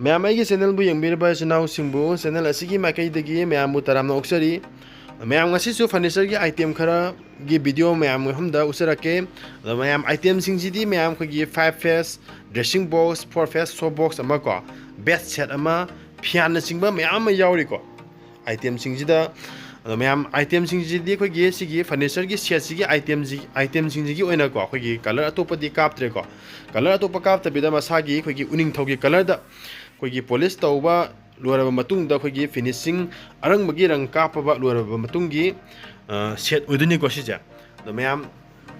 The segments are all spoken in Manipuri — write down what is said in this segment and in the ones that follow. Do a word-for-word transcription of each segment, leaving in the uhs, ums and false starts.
ꯃꯌꯥꯝ, ꯑꯩꯒꯤ ꯆꯦꯅꯦꯜꯕꯨ ꯌꯦꯡꯕꯤꯔꯤꯕ ꯏꯆꯤꯟ ꯏꯅꯥꯎꯁꯤꯡꯕꯨ ꯆꯦꯅꯦꯜ ꯑꯁꯤꯒꯤ ꯃꯥꯏꯀꯩꯗꯒꯤ ꯃꯌꯥꯝꯕꯨ ꯇꯔꯥꯝꯅ ꯑꯣꯛꯆꯔꯤ꯫ ꯃꯌꯥꯝ, ꯉꯁꯤꯁꯨ ꯐꯔꯅꯤꯆꯔꯒꯤ ꯑꯥꯏꯇꯦꯝ ꯈꯔꯒꯤ ꯚꯤꯗꯤꯑꯣ ꯃꯌꯥꯝꯒꯤ ꯃꯐꯝꯗ ꯎꯠꯆꯔꯛꯀꯦ꯫ ꯑꯗꯣ ꯃꯌꯥꯝ, ꯑꯥꯏꯇꯦꯝꯁꯤꯡꯁꯤꯗꯤ ꯃꯌꯥꯝ ꯑꯩꯈꯣꯏꯒꯤ five phase dressing box, four phase soap box ꯑꯃ ꯀꯣ, bed set ꯑꯃ, ꯐꯤꯌꯥꯟꯅꯆꯤꯡꯕ ꯃꯌꯥꯝ ꯑꯃ ꯌꯥꯎꯔꯤꯀꯣ ꯑꯥꯏꯇꯦꯝꯁꯤꯡꯁꯤꯗ꯫ ꯑꯗꯣ ꯃꯌꯥꯝ, ꯑꯥꯏꯇꯦꯝꯁꯤꯡꯁꯤꯗꯤ ꯑꯩꯈꯣꯏꯒꯤ ꯁꯤꯒꯤ ꯐꯔꯅꯤꯆꯔꯒꯤ ꯁꯦꯠꯁꯤꯒꯤ ꯑꯥꯏꯇꯦꯝꯁꯤ, ꯑꯥꯏꯇꯦꯝꯁꯤꯡꯁꯤꯒꯤ ꯑꯣꯏꯅꯀꯣ, ꯑꯩꯈꯣꯏꯒꯤ ꯀꯂꯔ ꯑꯇꯣꯞꯄꯗꯤ ꯀꯥꯞꯇ꯭ꯔꯦꯀꯣ꯫ ꯀꯂꯔ ꯑꯇꯣꯞꯄ ꯀꯥꯞꯇꯕꯤꯗ ꯃꯁꯥꯒꯤ ꯑꯩꯈꯣꯏꯒꯤ ꯎꯅꯤꯡꯊꯧꯒꯤ ꯀꯂꯔꯗ ꯑꯩꯈꯣꯏꯒꯤ ꯄꯣꯂꯤꯁ ꯇꯧꯕ ꯂꯣꯏꯔꯕ ꯃꯇꯨꯡꯗ ꯑꯩꯈꯣꯏꯒꯤ ꯐꯤꯅꯤꯁꯤꯡ, ꯑꯔꯪꯕꯒꯤ ꯔꯪ ꯀꯥꯞꯄꯕ ꯂꯣꯏꯔꯕ ꯃꯇꯨꯡꯒꯤ, ꯑ, ꯁꯦꯠ ꯑꯣꯏꯗꯣꯏꯅꯤꯀꯣ ꯁꯤꯁꯦ꯫ ꯑꯗꯣ ꯃꯌꯥꯝ,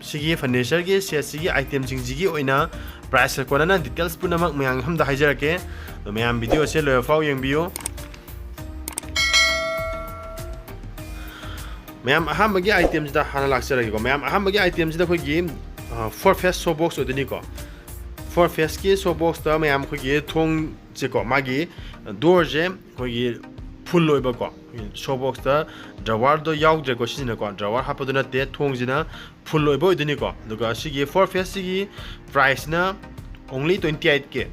ꯁꯤꯒꯤ ꯐꯔꯅꯤꯆꯔꯒꯤ ꯁꯦꯠꯁꯤꯒꯤ ꯑꯥꯏꯇꯦꯝꯁꯤꯡꯁꯤꯒꯤ ꯑꯣꯏꯅ ꯄ꯭ꯔꯥꯏꯁꯀ ꯀꯣꯟꯅꯅ ꯗꯤꯇꯦꯜꯁ ꯄꯨꯝꯅꯃꯛ ꯃꯌꯥꯝꯒꯤ ꯃꯐꯝꯗ ꯍꯥꯏꯖꯔꯛꯀꯦ꯫ ꯑꯗꯣ ꯃꯌꯥꯝ, ꯚꯤꯗꯤꯑꯣꯁꯦ ꯂꯣꯏꯕ ꯐꯥꯎ ꯌꯦꯡꯕꯤꯌꯨ꯫ ꯃꯌꯥꯝ, ꯑꯍꯥꯟꯕꯒꯤ ꯑꯥꯏꯇꯦꯝꯁꯤꯗ ꯍꯥꯟꯅ ꯂꯥꯛꯆꯔꯒꯦꯀꯣ꯫ ꯃꯌꯥꯝ, ꯑꯍꯥꯟꯕꯒꯤ ꯑꯥꯏꯇꯦꯝꯁꯤꯗ ꯑꯩꯈꯣꯏꯒꯤ, ꯑ, four phase soap box ꯑꯣꯏꯗꯣꯏꯅꯤꯀꯣ꯫ Four phaseꯀꯤ soap boxꯇ ꯃꯌꯥꯝ ꯑꯩꯈꯣꯏꯒꯤ ꯊꯣꯡꯁꯦꯀꯣ, ꯃꯥꯒꯤ doorꯁꯦ ꯑꯩꯈꯣꯏꯒꯤ full ꯑꯣꯏꯕꯀꯣ, soap boxꯇ drawerꯗꯣ ꯌꯥꯎꯗ꯭ꯔꯦꯀꯣ, ꯁꯤꯁꯤꯅꯀꯣ, drawer ꯍꯥꯞꯄꯗꯣ ꯅꯠꯇꯦ, ꯊꯣꯡꯁꯤꯅ full ꯑꯣꯏꯕ ꯑꯣꯏꯗꯣꯏꯅꯤꯀꯣ꯫ ꯑꯗꯨꯒ ꯁꯤꯒꯤ four phaseꯁꯤꯒꯤ priceꯅ only twenty eight K꯫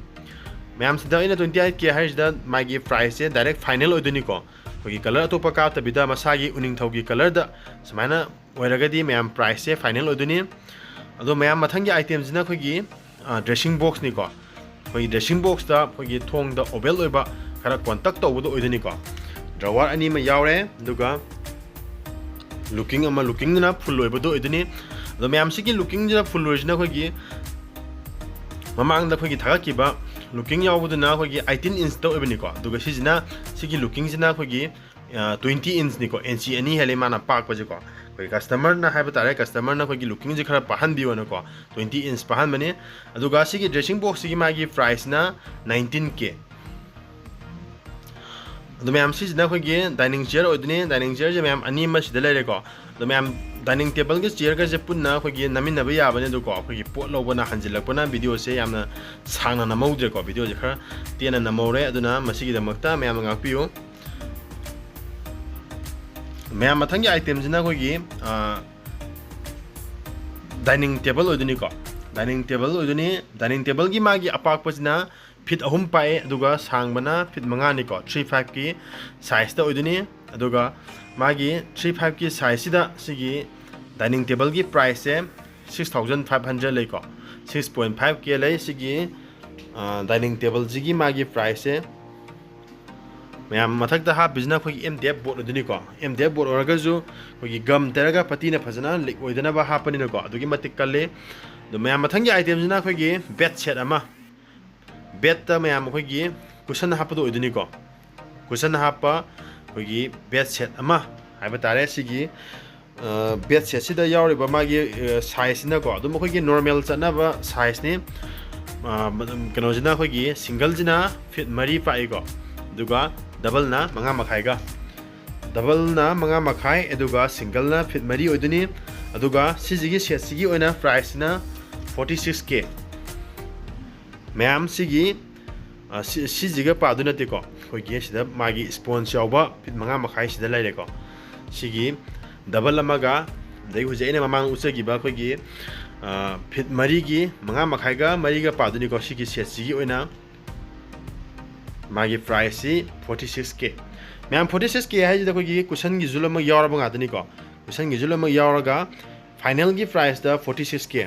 ꯃꯌꯥꯝꯁꯤꯗ ꯑꯩꯅ twenty eight K ꯍꯥꯏꯔꯤꯁꯤꯗ ꯃꯥꯒꯤ priceꯁꯦ direct final ꯑꯣꯏꯗꯣꯏꯅꯤꯀꯣ꯫ ꯑꯩꯈꯣꯏꯒꯤ ꯀꯂꯔ ꯑꯇꯣꯞꯄ ꯀꯥꯞꯇꯕꯤꯗ ꯃꯁꯥꯒꯤ ꯎꯅꯤꯡꯊꯧꯒꯤ ꯀꯂꯔꯗ ꯁꯨꯃꯥꯏꯅ ꯑꯣꯏꯔꯒꯗꯤ ꯃꯌꯥꯝ priceꯁꯦ final ꯑꯣꯏꯗꯣꯏꯅꯤ꯫ ꯑꯗꯣ ꯃꯌꯥꯝ, ꯃꯊꯪꯒꯤ ꯑꯥꯏꯇꯦꯝꯁꯤꯅ ꯑꯩꯈꯣꯏꯒꯤ, ꯑ, dressing boxꯅꯤꯀꯣ꯫ ꯑꯩꯈꯣꯏꯒꯤ dressing boxꯇ ꯑꯩꯈꯣꯏꯒꯤ ꯊꯣꯡꯗ oval ꯑꯣꯏꯕ ꯈꯔ ꯀꯣꯟꯇꯛ ꯇꯧꯕꯗꯣ ꯑꯣꯏꯗꯣꯏꯅꯤꯀꯣ꯫ Drawer ꯑꯅꯤ ꯑꯃ ꯌꯥꯎꯔꯦ, ꯑꯗꯨꯒ looking ꯑꯃ, lookingꯗꯨꯅ full ꯑꯣꯏꯕꯗꯣ ꯑꯣꯏꯗꯣꯏꯅꯤ꯫ ꯑꯗꯣ ꯃꯌꯥꯝ, ꯁꯤꯒꯤ lookingꯁꯤꯅ full ꯑꯣꯏꯔꯤꯁꯤꯅ ꯑꯩꯈꯣꯏꯒꯤ ꯃꯃꯥꯡꯗ ꯑꯩꯈꯣꯏꯒꯤ ꯊꯥꯒꯠꯈꯤꯕ looking ꯌꯥꯎꯕꯗꯨꯅ ꯑꯩꯈꯣꯏꯒꯤ eighteen inchꯇ ꯑꯣꯏꯕꯅꯤꯀꯣ꯫ ꯑꯗꯨꯒ ꯁꯤꯁꯤꯅ, ꯁꯤꯒꯤ lookingꯁꯤꯅ ꯑꯩꯈꯣꯏꯒꯤ, ꯑ, twenty inchꯅꯤꯀꯣ, inch ꯑꯅꯤ ꯍꯦꯜꯂꯤ ꯃꯥꯅ ꯄꯥꯛꯄꯁꯦꯀꯣ꯫ ꯑꯩꯈꯣꯏ customerꯅ ꯍꯥꯏꯕ ꯇꯥꯔꯦ, customerꯅ ꯑꯩꯈꯣꯏꯒꯤ lookingꯁꯦ ꯈꯔ ꯄꯥꯍꯟꯕꯤꯌꯣꯅꯀꯣ, twenty inch ꯄꯥꯍꯟꯕꯅꯦ꯫ ꯑꯗꯨꯒ ꯁꯤꯒꯤ dressing boxꯁꯤꯒꯤ ꯃꯥꯒꯤ priceꯅ nineteen K꯫ ꯑꯗꯣ ꯃꯌꯥꯝ, ꯁꯤꯁꯤꯅ ꯑꯩꯈꯣꯏꯒꯤ dining chair ꯑꯣꯏꯗꯣꯏꯅꯤ꯫ Dining chairꯁꯦ ꯃꯌꯥꯝ ꯑꯅꯤ ꯑꯃ ꯁꯤꯗ ꯂꯩꯔꯦꯀꯣ꯫ ꯑꯗꯣ ꯃꯌꯥꯝ, dining tableꯒ chairꯒꯁꯦ ꯄꯨꯟꯅ ꯑꯩꯈꯣꯏꯒꯤ ꯅꯝꯃꯤꯟꯅꯕ ꯌꯥꯕꯅꯦ꯫ ꯑꯗꯨꯀꯣ, ꯑꯩꯈꯣꯏꯒꯤ ꯄꯣꯠ ꯂꯧꯕꯅ ꯍꯟꯖꯤꯜꯂꯛꯄꯅ ꯚꯤꯗꯤꯑꯣꯁꯦ ꯌꯥꯝꯅ ꯁꯥꯡꯅ ꯅꯝꯍꯧꯗ꯭ꯔꯦꯀꯣ, ꯚꯤꯗꯤꯑꯣꯁꯦ ꯈꯔ ꯇꯦꯟꯅ ꯅꯝꯍꯧꯔꯦ꯫ ꯑꯗꯨꯅ ꯃꯁꯤꯒꯤꯗꯃꯛꯇ ꯃꯌꯥꯝꯅ ꯉꯥꯛꯄꯤꯌꯨ꯫ ꯃꯌꯥꯝ, ꯃꯊꯪꯒꯤ itemꯁꯤꯅ ꯑꯩꯈꯣꯏꯒꯤ, ꯑ, dining table ꯑꯣꯏꯗꯣꯏꯅꯤꯀꯣ꯫ Dining table ꯑꯣꯏꯗꯣꯏꯅꯤ꯫ Dining tableꯒꯤ ꯃꯥꯒꯤ ꯑꯄꯥꯛꯄꯁꯤꯅ ꯐꯤꯠ ꯑꯍꯨꯝ ꯄꯥꯛꯑꯦ, ꯑꯗꯨꯒ ꯁꯥꯡꯕꯅ ꯐꯤꯠ ꯃꯉꯥꯅꯤꯀꯣ, ꯊ꯭ꯔꯤ ꯐꯥꯏꯚꯀꯤ ꯁꯥꯏꯖꯇ ꯑꯣꯏꯗꯣꯏꯅꯤ꯫ ꯑꯗꯨꯒ ꯃꯥꯒꯤ ꯊ꯭ꯔꯤ ꯐꯥꯏꯚꯀꯤ ꯁꯥꯏꯖꯁꯤꯗ ꯁꯤꯒꯤ ꯗꯥꯏꯅꯤꯡ ꯇꯦꯕꯜꯒꯤ ꯄ꯭ꯔꯥꯏꯁꯁꯦ ꯁꯤꯛꯁ ꯊꯥꯎꯖꯟ ꯐꯥꯏꯚ ꯍꯟꯗ꯭ꯔꯦꯠ ꯂꯩꯀꯣ, ꯁꯤꯛꯁ ꯄꯣꯏꯟ ꯐꯥꯏꯚ ꯀꯦ ꯂꯩ꯫ ꯁꯤꯒꯤ ꯗꯥꯏꯅꯤꯡ ꯇꯦꯕꯜꯁꯤꯒꯤ ꯃꯥꯒꯤ ꯄ꯭ꯔꯥꯏꯁꯁꯦ ꯃꯌꯥꯝ ꯃꯊꯛꯇ ꯍꯥꯞꯄꯤꯁꯤꯅ ꯑꯩꯈꯣꯏꯒꯤ ꯑꯦꯝ ꯗꯤ ꯑꯦꯐ ꯕꯣꯔꯗ ꯑꯣꯏꯗꯣꯏꯅꯤꯀꯣ꯫ ꯑꯦꯝ ꯗꯤ ꯑꯦꯐ ꯕꯣꯔꯗ ꯑꯣꯏꯔꯒꯁꯨ ꯑꯩꯈꯣꯏꯒꯤ ꯒꯝ ꯇꯩꯔꯒ ꯄꯇꯤꯅ ꯐꯖꯅ ꯂꯤꯛ ꯑꯣꯏꯗꯅꯕ ꯍꯥꯞꯄꯅꯤꯅꯀꯣ, ꯑꯗꯨꯛꯀꯤ ꯃꯇꯤꯛ ꯀꯜꯂꯤ꯫ ꯑꯗꯣ ꯃꯌꯥꯝ ꯃꯊꯪꯒꯤ ꯑꯥꯏꯇꯦꯝꯁꯤꯅ ꯑꯩꯈꯣꯏꯒꯤ ꯕꯦꯠ ꯁꯦꯠ ꯑꯃ, ꯕꯦꯠꯇ ꯃꯌꯥꯝ ꯑꯩꯈꯣꯏꯒꯤ ꯀꯨꯁꯟ ꯍꯥꯞꯄꯗꯣ ꯑꯣꯏꯗꯣꯏꯅꯤꯀꯣ꯫ ꯀꯨꯁꯟ ꯍꯥꯞꯄ ꯑꯩꯈꯣꯏꯒꯤ ꯕꯦꯠ ꯁꯦꯠ ꯑꯃ ꯍꯥꯏꯕ ꯇꯥꯔꯦ꯫ ꯁꯤꯒꯤ ꯕꯦꯠ ꯁꯦꯠꯁꯤꯗ ꯌꯥꯎꯔꯤꯕ ꯃꯥꯒꯤ ꯁꯥꯏꯖꯁꯤꯅꯀꯣ, ꯑꯗꯨꯝ ꯑꯩꯈꯣꯏꯒꯤ ꯅꯣꯔꯃꯦꯜ ꯆꯠꯅꯕ ꯁꯥꯏꯖꯅꯤ꯫ ꯀꯩꯅꯣꯁꯤꯅ, ꯑꯩꯈꯣꯏꯒꯤ ꯁꯤꯡꯒꯜꯁꯤꯅ ꯐꯤꯠ ꯃꯔꯤ ꯄꯥꯛꯏꯀꯣ, ꯑꯗꯨꯒ ꯗꯕꯜꯅ ꯃꯉꯥ ꯃꯈꯥꯏꯒ, ꯗꯕꯜꯅ ꯃꯉꯥ ꯃꯈꯥꯏ, ꯑꯗꯨꯒ ꯁꯤꯡꯒꯜꯅ ꯐꯤꯠ ꯃꯔꯤ ꯑꯣꯏꯗꯣꯏꯅꯤ꯫ ꯑꯗꯨꯒ ꯁꯤꯁꯤꯒꯤ ꯁꯦꯠꯁꯤꯒꯤ ꯑꯣꯏꯅ ꯄ꯭ꯔꯥꯏꯁꯁꯤꯅ ꯐꯣꯔꯇꯤ ꯁꯤꯛꯁ ꯀꯦ꯫ ꯃꯌꯥꯝ ꯁꯤꯒꯤ, ꯑ, ꯁꯤ-, ꯁꯤꯁꯤꯒ ꯄꯥꯗꯣꯏ ꯅꯠꯇꯦꯀꯣ꯫ ꯑꯩꯈꯣꯏꯒꯤ ꯁꯤꯗ ꯃꯥꯒꯤ ꯁ꯭ꯄꯣꯟꯖ ꯌꯥꯎꯕ ꯐꯤꯠ ꯃꯉꯥ ꯃꯈꯥꯏ ꯁꯤꯗ ꯂꯩꯔꯦꯀꯣ꯫ ꯁꯤꯒꯤ ꯗꯕꯜ ꯑꯃꯒ, ꯑꯗꯩ ꯍꯧꯖꯤꯛ ꯑꯩꯅ ꯃꯃꯥꯡ ꯎꯠꯆꯈꯤꯕ ꯑꯩꯈꯣꯏꯒꯤ, ꯑ, ꯐꯤꯠ ꯃꯔꯤꯒꯤ ꯃꯉꯥ ꯃꯈꯥꯏꯒ ꯃꯔꯤꯒ ꯄꯥꯗꯣꯏꯅꯤꯀꯣ꯫ ꯁꯤꯒꯤ ꯁꯦꯠꯁꯤꯒꯤ ꯑꯣꯏꯅ ꯃꯥꯒꯤ ꯄ꯭ꯔꯥꯏꯁꯁꯤ ꯐꯣꯔꯇꯤ ꯁꯤꯛꯁ ꯀꯦ꯫ ꯃꯌꯥꯝ, ꯐꯣꯔꯇꯤ ꯁꯤꯛꯁ ꯀꯦ ꯍꯥꯏꯁꯤꯗ ꯑꯩꯈꯣꯏꯒꯤ ꯀꯨꯁꯟꯒꯤꯁꯨ ꯂꯣꯏꯅꯃꯛ ꯌꯥꯎꯔꯕ ꯉꯥꯛꯇꯅꯤꯀꯣ꯫ ꯀꯨꯁꯟꯒꯤꯁꯨ ꯂꯣꯏꯅꯃꯛ ꯌꯥꯎꯔꯒ ꯐꯥꯏꯅꯦꯜꯒꯤ ꯄ꯭ꯔꯥꯏꯁꯇ ꯐꯣꯔꯇꯤ ꯁꯤꯛꯁ ꯀꯦ꯫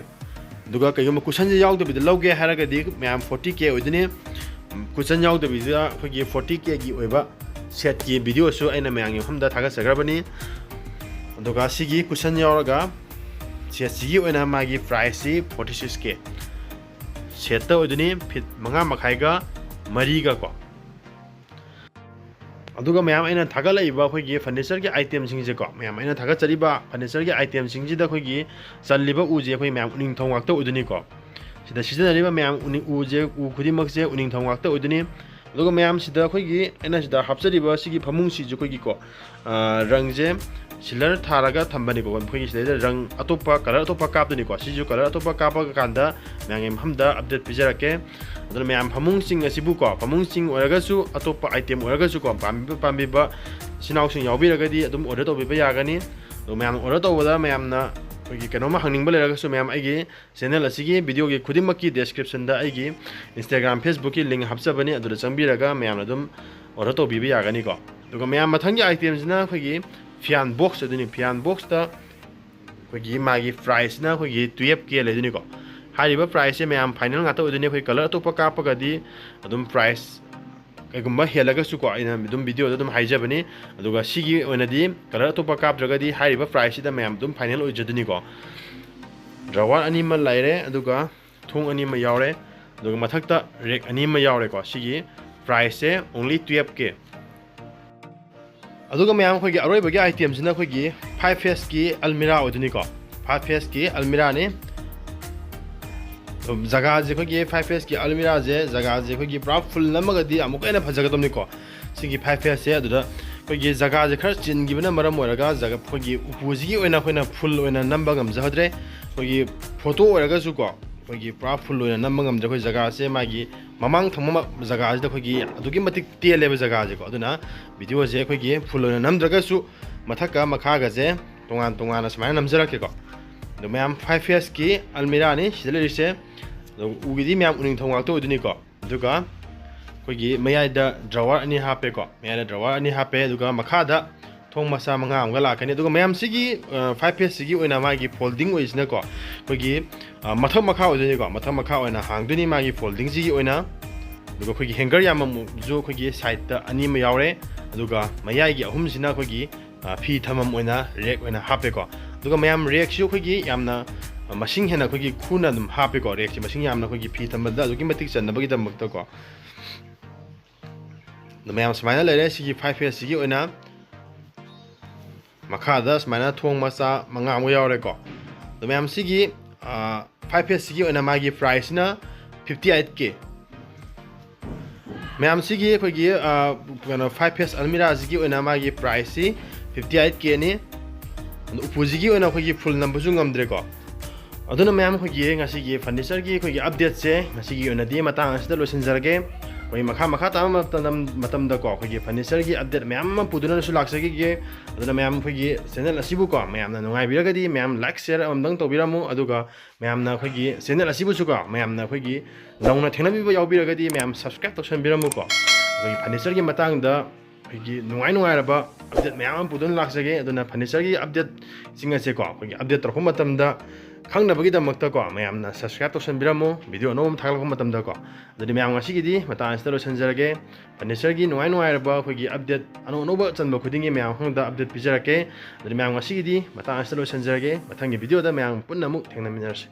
ꯑꯗꯨꯒ ꯀꯩꯒꯨꯝꯕ ꯀꯨꯁꯟꯁꯦ ꯌꯥꯎꯗꯕꯤꯗ ꯂꯧꯒꯦ ꯍꯥꯏꯔꯒꯗꯤ ꯃꯌꯥꯝ ꯐꯣꯔꯇꯤ ꯀꯦ ꯑꯣꯏꯗꯣꯏꯅꯤ꯫ ꯀꯨꯁꯟ ꯌꯥꯎꯗꯕꯤꯗ ꯑꯩꯈꯣꯏꯒꯤ ꯐꯣꯔꯇꯤ ꯀꯦꯒꯤ ꯑꯣꯏꯕ ꯁꯦꯠꯀꯤ ꯚꯤꯗꯤꯑꯣꯁꯨ ꯑꯩꯅ ꯃꯌꯥꯝꯒꯤ ꯃꯐꯝꯗ ꯊꯥꯒꯠꯆꯈ꯭ꯔꯕꯅꯤ꯫ ꯑꯗꯨꯒ ꯁꯤꯒꯤ ꯀꯨꯁꯟ ꯌꯥꯎꯔꯒ ꯁꯦꯠꯁꯤꯒꯤ ꯑꯣꯏꯅ ꯃꯥꯒꯤ ꯄ꯭ꯔꯥꯏꯁꯁꯤ ꯐꯣꯔꯇꯤ ꯁꯤꯛꯁ ꯀꯦ꯫ ꯁꯦꯠꯇ ꯑꯣꯏꯗꯣꯏꯅꯤ, ꯐꯤꯠ ꯃꯉꯥ ꯃꯈꯥꯏꯒ ꯃꯔꯤꯒ ꯀꯣ꯫ ꯑꯗꯨꯒ ꯃꯌꯥꯝ, ꯑꯩꯅ ꯊꯥꯒꯠꯂꯛꯏꯕ ꯑꯩꯈꯣꯏꯒꯤ ꯐꯔꯅꯤꯆꯔꯒꯤ ꯑꯥꯏꯇꯦꯝꯁꯤꯡꯁꯦꯀꯣ, ꯃꯌꯥꯝ, ꯑꯩꯅ ꯊꯥꯒꯠꯆꯔꯤꯕ ꯐꯔꯅꯤꯆꯔꯒꯤ ꯑꯥꯏꯇꯦꯝꯁꯤꯡꯁꯤꯗ ꯑꯩꯈꯣꯏꯒꯤ ꯆꯜꯂꯤꯕ ꯎꯁꯦ ꯑꯩꯈꯣꯏ ꯃꯌꯥꯝ ꯎꯅꯤꯡꯊꯧ ꯉꯥꯛꯇ ꯑꯣꯏꯗꯣꯏꯅꯤꯀꯣ꯫ ꯁꯤꯗ ꯁꯤꯖꯤꯟꯅꯔꯤꯕ ꯃꯌꯥꯝ ꯎꯅꯤꯡ-, ꯎꯁꯦ, ꯎ ꯈꯨꯗꯤꯡꯃꯛꯁꯦ ꯎꯅꯤꯡꯊꯧ ꯉꯥꯛꯇ ꯑꯣꯏꯗꯣꯏꯅꯤ꯫ ꯑꯗꯨꯒ ꯃꯌꯥꯝ, ꯁꯤꯗ ꯑꯩꯈꯣꯏꯒꯤ, ꯑꯩꯅ ꯁꯤꯗ ꯍꯥꯞꯆꯔꯤꯕ ꯁꯤꯒꯤ ꯐꯃꯨꯡꯁꯤꯁꯨ ꯑꯩꯈꯣꯏꯒꯤꯀꯣ, ꯑ, ꯔꯪꯁꯦ ꯁꯤꯜꯂꯔ ꯊꯥꯔꯒ ꯊꯝꯕꯅꯤꯀꯣ꯫ ꯑꯩꯈꯣꯏꯒꯤ ꯁꯤꯗꯩꯗ ꯔꯪ ꯑꯇꯣꯞꯄ, ꯀꯂꯔ ꯑꯇꯣꯞꯄ ꯀꯥꯞꯇꯣꯏꯅꯤꯀꯣ꯫ ꯁꯤꯁꯨ ꯀꯂꯔ ꯑꯇꯣꯞꯄ ꯀꯥꯞꯄ ꯀꯥꯟꯗ ꯃꯌꯥꯝꯒꯤ ꯃꯐꯝꯗ ꯑꯞꯗꯦꯠ ꯄꯤꯖꯔꯛꯀꯦ꯫ ꯑꯗꯨꯅ ꯃꯌꯥꯝ, ꯐꯃꯨꯡꯁꯤꯡ ꯑꯁꯤꯕꯨꯀꯣ, ꯐꯃꯨꯡꯁꯤꯡ ꯑꯣꯏꯔꯒꯁꯨ, ꯑꯇꯣꯞꯄ ꯑꯥꯏꯇꯦꯝ ꯑꯣꯏꯔꯒꯁꯨꯀꯣ, ꯄꯥꯝꯕꯤꯕ ꯄꯥꯝꯕꯤꯕ ꯏꯆꯤꯟ ꯏꯅꯥꯎꯁꯤꯡ ꯌꯥꯎꯕꯤꯔꯒꯗꯤ ꯑꯗꯨꯝ ꯑꯣꯔꯗꯔ ꯇꯧꯕꯤꯕ ꯌꯥꯒꯅꯤ꯫ ꯑꯗꯣ ꯃꯌꯥꯝ ꯑꯣꯔꯗꯔ ꯇꯧꯕꯗ ꯃꯌꯥꯝꯅ ꯑꯩꯈꯣꯏꯒꯤ ꯀꯩꯅꯣꯝꯃ ꯍꯪꯅꯤꯡꯕ ꯂꯩꯔꯒꯁꯨ ꯃꯌꯥꯝ ꯑꯩꯒꯤ channel ꯑꯁꯤꯒꯤ videoꯒꯤ ꯈꯨꯗꯤꯡꯃꯛꯀꯤ descriptionꯗ ꯑꯩꯒꯤ Instagram, Facebookꯀꯤ link ꯍꯥꯞꯆꯕꯅꯤ, ꯑꯗꯨꯗ ꯆꯪꯕꯤꯔꯒ ꯃꯌꯥꯝꯅ ꯑꯗꯨꯝ order ꯇꯧꯕꯤꯕ ꯌꯥꯒꯅꯤꯀꯣ꯫ ꯑꯗꯨꯒ ꯃꯌꯥꯝ ꯃꯊꯪꯒꯤ itemꯁꯤꯅ ꯑꯩꯈꯣꯏꯒꯤ fan box ꯑꯗꯨꯅꯤ꯫ Fan boxꯇ ꯑꯩꯈꯣꯏꯒꯤ ꯃꯥꯒꯤ priceꯅ ꯑꯩꯈꯣꯏꯒꯤ twelve K ꯂꯩꯗꯣꯏꯅꯤꯀꯣ꯫ ꯍꯥꯏꯔꯤꯕ priceꯁꯦ ꯃꯌꯥꯝ final ꯉꯥꯛꯇ ꯑꯣꯏꯗꯣꯏꯅꯤ꯫ ꯑꯩꯈꯣꯏ colour ꯑꯇꯣꯞꯄ ꯀꯥꯞꯄꯒꯗꯤ ꯑꯗꯨꯝ price ꯀꯩꯒꯨꯝꯕ ꯍꯦꯜꯂꯒꯁꯨꯀꯣ, ꯑꯩꯅ ꯑꯗꯨꯝ videoꯗ ꯑꯗꯨꯝ ꯍꯥꯏꯖꯕꯅꯤ꯫ ꯑꯗꯨꯒ ꯁꯤꯒꯤ ꯑꯣꯏꯅꯗꯤ colour ꯑꯇꯣꯞꯄ ꯀꯥꯞꯇ꯭ꯔꯒꯗꯤ ꯍꯥꯏꯔꯤꯕ priceꯁꯤꯗ ꯃꯌꯥꯝ ꯑꯗꯨꯝ final ꯑꯣꯏꯖꯗꯣꯏꯅꯤꯀꯣ꯫ Drawer ꯑꯅꯤ ꯑꯃ ꯂꯩꯔꯦ, ꯑꯗꯨꯒ ꯊꯣꯡ ꯑꯅꯤ ꯑꯃ ꯌꯥꯎꯔꯦ, ꯑꯗꯨꯒ ꯃꯊꯛꯇ rack ꯑꯅꯤ ꯑꯃ ꯌꯥꯎꯔꯦꯀꯣ꯫ ꯁꯤꯒꯤ priceꯁꯦ only twelve K꯫ ꯑꯗꯨꯒ ꯃꯌꯥꯝ, ꯑꯩꯈꯣꯏꯒꯤ ꯑꯔꯣꯏꯕꯒꯤ itemꯁꯤꯅ ꯑꯩꯈꯣꯏꯒꯤ five faceꯀꯤ almirah ꯑꯣꯏꯗꯣꯏꯅꯤꯀꯣ꯫ Five faceꯀꯤ almirahꯅꯤ꯫ ꯑꯗꯨꯝ ꯖꯒꯥꯁꯦ ꯑꯩꯈꯣꯏꯒꯤ five faceꯀꯤ almirahꯁꯦ, ꯖꯒꯥꯁꯦ ꯑꯩꯈꯣꯏꯒꯤ ꯄꯨꯔꯥ full ꯅꯝꯃꯒꯗꯤ ꯑꯃꯨꯛꯀ ꯍꯦꯟꯅ ꯐꯖꯒꯗꯕꯅꯤꯀꯣ꯫ ꯁꯤꯒꯤ five faceꯁꯦ, ꯑꯗꯨꯗ ꯑꯩꯈꯣꯏꯒꯤ ꯖꯒꯥꯁꯦ ꯈꯔ ꯆꯤꯟꯈꯤꯕꯅ ꯃꯔꯝ ꯑꯣꯏꯔꯒ ꯖꯒꯥ, ꯑꯩꯈꯣꯏꯒꯤ ꯎꯄꯨꯁꯤꯒꯤ ꯑꯣꯏꯅ ꯑꯩꯈꯣꯏꯅ full ꯑꯣꯏꯅ ꯅꯝꯕ ꯉꯝꯖꯍꯧꯗ꯭ꯔꯦ꯫ ꯑꯩꯈꯣꯏꯒꯤ photo ꯑꯣꯏꯔꯒꯁꯨꯀꯣ, ꯑꯩꯈꯣꯏꯒꯤ ꯄꯨꯔꯥ full ꯑꯣꯏꯅ ꯅꯝꯕ ꯉꯝꯗ꯭ꯔꯦ꯫ ꯑꯩꯈꯣꯏ ꯖꯒꯥꯁꯦ, ꯃꯥꯒꯤ ꯃꯃꯥꯡ ꯊꯪꯕ ꯃ-, ꯖꯒꯥꯁꯤꯗ ꯑꯩꯈꯣꯏꯒꯤ ꯑꯗꯨꯛꯀꯤ ꯃꯇꯤꯛ ꯇꯦꯜꯂꯦꯕ ꯖꯒꯥꯁꯦꯀꯣ꯫ ꯑꯗꯨꯅ videoꯁꯦ ꯑꯩꯈꯣꯏꯒꯤ full ꯑꯣꯏꯅ ꯅꯝꯗ꯭ꯔꯒꯁꯨ ꯃꯊꯛꯀ ꯃꯈꯥꯒꯁꯦ ꯇꯣꯉꯥꯟ ꯇꯣꯉꯥꯟꯅ ꯁꯨꯃꯥꯏꯅ ꯅꯝꯖꯔꯛꯀꯦꯀꯣ꯫ ꯑꯗꯣ ꯃꯌꯥꯝ, five faceꯀꯤ almirahꯅꯤ ꯁꯤꯗ ꯂꯩꯔꯤꯁꯦ꯫ ꯑꯗꯣ ꯎꯒꯤꯗꯤ ꯃꯌꯥꯝ ꯎꯅꯤꯡꯊꯧ ꯉꯥꯛꯇ ꯑꯣꯏꯗꯣꯏꯅꯤꯀꯣ꯫ ꯑꯗꯨꯒ ꯑꯩꯈꯣꯏꯒꯤ ꯃꯌꯥꯏꯗ drawer ꯑꯅꯤ ꯍꯥꯞꯄꯦꯀꯣ꯫ ꯃꯌꯥꯏꯗ drawer ꯑꯅꯤ ꯍꯥꯞꯄꯦ, ꯑꯗꯨꯒ ꯃꯈꯥꯗ ꯊꯣꯡ ꯃꯆꯥ ꯃꯉꯥ ꯑꯃꯒ ꯂꯥꯛꯀꯅꯤ꯫ ꯑꯗꯨꯒ ꯃꯌꯥꯝ, ꯁꯤꯒꯤ, ꯑ, five faceꯁꯤꯒꯤ ꯑꯣꯏꯅ ꯃꯥꯒꯤ folding ꯑꯣꯏꯁꯤꯅꯀꯣ, ꯑꯩꯈꯣꯏꯒꯤ, ꯑ, ꯃꯊꯛ ꯃꯈꯥ ꯑꯣꯏꯗꯣꯏꯅꯤꯀꯣ꯫ ꯃꯊꯛ ꯃꯈꯥ ꯑꯣꯏꯅ ꯍꯥꯡꯗꯣꯏꯅꯤ ꯃꯥꯒꯤ foldingꯁꯤꯒꯤ ꯑꯣꯏꯅ꯫ ꯑꯗꯨꯒ ꯑꯩꯈꯣꯏꯒꯤ hanger ꯌꯥꯝꯃꯝꯁꯨ ꯑꯩꯈꯣꯏꯒꯤ sideꯇ ꯑꯅꯤ ꯑꯃ ꯌꯥꯎꯔꯦ, ꯑꯗꯨꯒ ꯃꯌꯥꯏꯒꯤ ꯑꯍꯨꯝꯁꯤꯅ ꯑꯩꯈꯣꯏꯒꯤ, ꯑ, ꯐꯤ ꯊꯝꯐꯝ ꯑꯣꯏꯅ rack ꯑꯣꯏꯅ ꯍꯥꯞꯄꯦꯀꯣ꯫ ꯑꯗꯨꯒ ꯃꯌꯥꯝ, rackꯁꯨ ꯑꯩꯈꯣꯏꯒꯤ ꯌꯥꯝꯅ, ꯑ, ꯃꯁꯤꯡ ꯍꯦꯟꯅ ꯑꯩꯈꯣꯏꯒꯤ ꯈꯨꯅ ꯑꯗꯨꯝ ꯍꯥꯞꯄꯦꯀꯣ꯫ Rackꯁꯤ ꯃꯁꯤꯡ ꯌꯥꯝꯅ ꯑꯩꯈꯣꯏꯒꯤ ꯐꯤ ꯊꯝꯕꯗ ꯑꯗꯨꯛꯀꯤ ꯃꯇꯤꯛ ꯆꯟꯅꯕꯒꯤꯗꯃꯛꯇꯀꯣ꯫ ꯑꯗꯣ ꯃꯌꯥꯝ, ꯁꯨꯃꯥꯏꯅ ꯂꯩꯔꯦ ꯁꯤꯒꯤ five faceꯁꯤꯒꯤ ꯑꯣꯏꯅ꯫ ꯃꯈꯥꯗ ꯁꯨꯃꯥꯏꯅ ꯊꯣꯡ ꯃꯆꯥ ꯃꯉꯥ ꯑꯃ ꯌꯥꯎꯔꯦꯀꯣ꯫ ꯑꯗꯣ ꯃꯌꯥꯝ, ꯁꯤꯒꯤ, ꯑ, five faceꯁꯤꯒꯤ ꯑꯣꯏꯅ ꯃꯥꯒꯤ priceꯁꯤꯅ fifty eight K꯫ ꯃꯌꯥꯝ, ꯁꯤꯒꯤ ꯑꯩꯈꯣꯏꯒꯤ, ꯑ, ꯀꯩꯅꯣ, five face almirahꯁꯤꯒꯤ ꯑꯣꯏꯅ ꯃꯥꯒꯤ priceꯁꯤ fifty eight Kꯅꯤ꯫ ꯑꯗꯣ ꯎꯄꯨꯁꯤꯒꯤ ꯑꯣꯏꯅ ꯑꯩꯈꯣꯏꯒꯤ full ꯅꯝꯕꯁꯨ ꯉꯝꯗ꯭ꯔꯦꯀꯣ꯫ ꯑꯗꯨꯅ ꯃꯌꯥꯝ, ꯑꯩꯈꯣꯏꯒꯤ ꯉꯁꯤꯒꯤ furnitureꯒꯤ ꯑꯩꯈꯣꯏꯒꯤ updateꯁꯦ ꯉꯁꯤꯒꯤ ꯑꯣꯏꯅꯗꯤ ꯃꯇꯥꯡ ꯑꯁꯤꯗ ꯂꯣꯏꯁꯤꯟꯖꯔꯒꯦ꯫ ꯑꯩꯈꯣꯏ ꯃꯈꯥ ꯃꯈꯥ ꯇꯥꯕ ꯃꯇꯝ ꯃꯇꯝꯗꯀꯣ ꯑꯩꯈꯣꯏꯒꯤ furniture ꯒꯤ update ꯃꯌꯥꯝ ꯑꯃ ꯄꯨꯗꯨꯅꯁꯨ ꯂꯥꯛꯆꯈꯤꯒꯦ꯫ ꯑꯗꯨꯅ ꯃꯌꯥꯝ ꯑꯩꯈꯣꯏꯒꯤ channel ꯑꯁꯤꯕꯨꯀꯣ ꯃꯌꯥꯝꯅ ꯅꯨꯡꯉꯥꯏꯕꯤꯔꯒꯗꯤ ꯃꯌꯥꯝ like share ꯑꯃꯃꯝꯗꯪ ꯇꯧꯕꯤꯔꯝꯃꯨ꯫ ꯑꯗꯨꯒ ꯃꯌꯥꯝꯅ ꯑꯩꯈꯣꯏꯒꯤ channel ꯑꯁꯤꯕꯨꯁꯨꯀꯣ ꯃꯌꯥꯝꯅ ꯑꯩꯈꯣꯏꯒꯤ ꯅꯧꯅ ꯊꯦꯡꯅꯕꯤꯕ ꯌꯥꯎꯕꯤꯔꯒꯗꯤ ꯃꯌꯥꯝ subscribe ꯇꯧꯁꯟꯕꯤꯔꯝꯃꯨꯀꯣ꯫ ꯑꯩꯈꯣꯏꯒꯤ furniture ꯒꯤ ꯃꯇꯥꯡꯗ ꯑꯩꯈꯣꯏꯒꯤ ꯅꯨꯡꯉꯥꯏ ꯅꯨꯡꯉꯥꯏꯔꯕ update ꯃꯌꯥꯝ ꯑꯃ ꯄꯨꯗꯨꯅ ꯂꯥꯛꯆꯒꯦ꯫ ꯑꯗꯨꯅ furniture ꯒꯤ update ꯁꯤꯡ ꯑꯁꯦꯀꯣ ꯑꯩꯈꯣꯏꯒꯤ update ꯇꯧꯔꯛꯄ ꯃꯇꯝꯗ ꯈꯪꯅꯕꯒꯤꯗꯃꯛꯇꯀꯣ ꯃꯌꯥꯝꯅ subscribe ꯇꯧꯁꯟꯕꯤꯔꯝꯃꯨ video ꯑꯅꯧꯕ ꯑꯃ ꯊꯥꯒꯠꯂꯛꯄ ꯃꯇꯝꯗꯀꯣ꯫ ꯑꯗꯨꯗꯤ ꯃꯌꯥꯝ ꯉꯁꯤꯒꯤꯗꯤ ꯃꯇꯥꯡ ꯑꯁꯤꯗ ꯂꯣꯏꯁꯤꯟꯖꯔꯒꯦ꯫ Furniture ꯒꯤ ꯅꯨꯡꯉꯥꯏ ꯅꯨꯡꯉꯥꯏꯔꯕ ꯑꯩꯈꯣꯏꯒꯤ update ꯑꯅꯧ ꯑꯅꯧꯕ ꯆꯟꯕ ꯈꯨꯗꯤꯡꯒꯤ ꯃꯌꯥꯝ ꯈꯪꯗ update ꯄꯤꯖꯔꯛꯀꯦ꯫ ꯑꯗꯨꯗꯤ ꯃꯌꯥꯝ ꯉꯁꯤꯒꯤꯗꯤ ꯃꯇꯥꯡ ꯑꯁꯤꯗ ꯂꯣꯏꯁꯤꯟꯖꯔꯒꯦ꯫ ꯃꯊꯪꯒꯤ video ꯗ ꯃꯌꯥꯝ ꯄꯨꯟꯅ ꯑꯃꯨꯛ ꯊꯦꯡꯅꯃꯤꯟꯅꯔꯁꯤ꯫